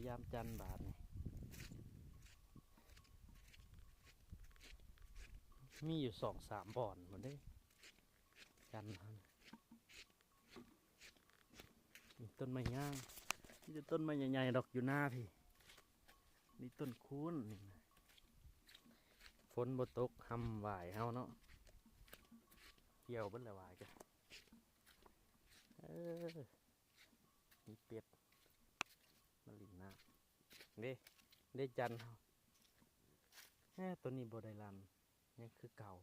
ຍາມຈັນບາດນີ້ ມີຢູ່ສອງສາມບ່ອນພຸ້ນເດ້ ຈັນເຮົາ. ນີ້ຕົ້ນໄມ້ຍາງ ມີແຕ່ຕົ້ນໄມ້ໃຫຍ່ໆດອກຢູ່ນາພີ້. ນີ້ຕົ້ນຄູນນີ້ນະ ຝົນບໍ່ຕົກ ຮຳຫວາຍເຮົາເນາະ ກ່ຽວເບິດແລ້ວຫວາຍກະ ເອີ ມີເປັດມາຫຼິ້ນນ້ຳເດ້ ເດ້ຈັນເຮົາ. ແຮ ໂຕນີ້ບໍ່ໄດ້ລັນ ຍັງຄືເກົ່າ.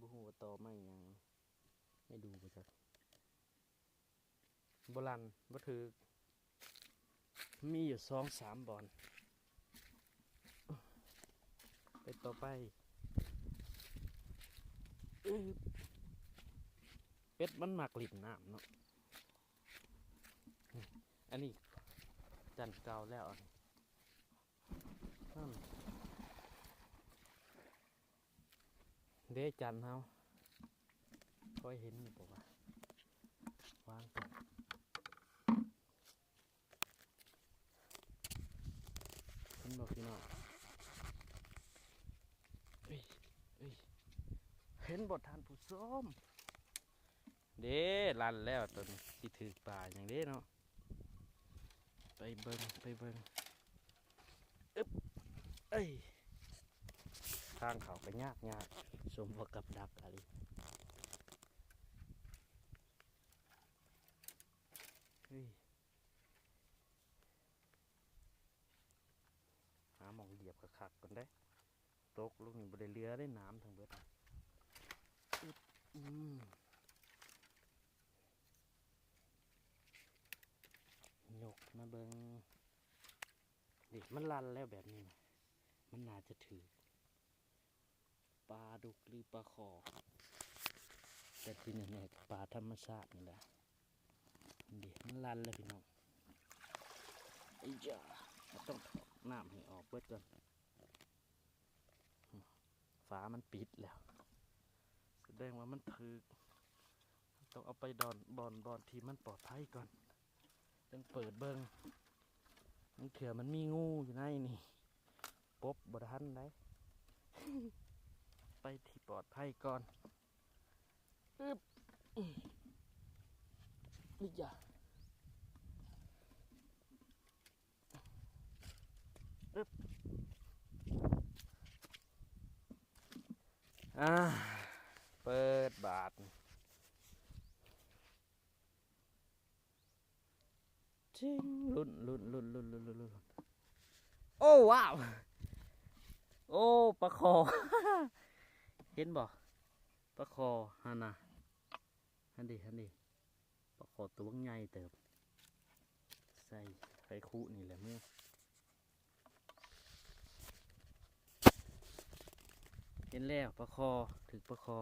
ບໍ່ຮູ້ວ່າຕໍ່ໄມ້ຫຍັງ ໄມ້ດູ່ບໍ່ຈັກ ບໍ່ລັນ ບໍ່ຖືກ ມີຢູ່ສອງສາມບ່ອນ. ໄປຕໍ່ໄປ ອື ເປັດມັນມັກຫຼິ້ນນ້ຳເນາະ. ອັນນີ້ຈັນເກົ່າແລ້ວ ອັນນີ້ ນັ້ນເດ້ຈັນເຮົາ ຄ່ອຍເຫັນຢູ່ບໍ່ວະ ວາງກ່ອນ. ເຫັນບໍ່ພີ່ນ້ອງ ເອີຍ ເອີຍ ເຫັນບໍ່ທ່ານຜູ້ຊົມ ເດ້ ລັນແລ້ວໂຕນີ້ ຊິຖືກປາຫຍັງເດ້ເນາະ. ໄປເບິ່ງ ໄປເບິ່ງ ອຶບ ເອີຍ ທາງເຂົ້າກໍຍາກໆ ສົມວ່າກັບດັກອີ່ຫຼີ ເຮີ້ຍ ຫາໝ່ອງຢຽບຄັກໆກ່ອນເດ້. ຕົກລົງນີ້ບໍ່ໄດ້ເຫຼືອເດ້ ນ້ຳທັງເບິດ ອຶບ ອືມ ຍົກມາເບິ່ງ ນີ້ ມັນລັນແລ້ວແບບນີ້ນະ ມັນໜ້າຈະຖືກປາດຸກຫຼືປາຄໍ່ ແຕ່ທີ່ແນ່ໆ ປາທຳມະຊາດນີ້ແຫຼະ. ນີ້ ມັນລັນແລ້ວພີ່ນ້ອງ ເອີຍ ເຮົາຕ້ອງຖອກນ້ຳໃຫ້ອອກເບິດກ່ອນ. ຝາມັນປິດແລ້ວ ສະແດງວ່າມັນຖືກ ຕ້ອງເອົາໄປດອນ ບ່ອນ ບ່ອນທີ່ມັນປອດໄພກ່ອນ ຈັ່ງເປີດເບິ່ງ. ບາງເທື່ອມັນມີງູຢູ່ໃນນີ້ ປົບບໍ່ທັນໃດ ໄປທີ່ປອດໄພກ່ອນ. ອຶບ ອື ນີ້ຈ້າ ອຶບ ອ່າ ເປີດບາດ ຈິງ ລຸ້ນ ລຸ້ນ ລຸ້ນ ລຸ້ນ ລຸ້ນ ລຸ້ນ ລຸ້ນ ໂອ້ ວ້າວ ໂອ້ ປາຄໍ່ ເຫັນບໍ່ ປາຄໍ່ຫັ້ນນະ ຫັ້ນເດ ຫັ້ນເດ ປາຄໍ່ຕົວບັກໃຫຍ່ເຕີບ ໃສ່ໄຄຄຸນີ້ແຫຼະເມືອ. ເຫັນແລ້ວ ປາຄໍ່ ຖືກປາຄໍ່.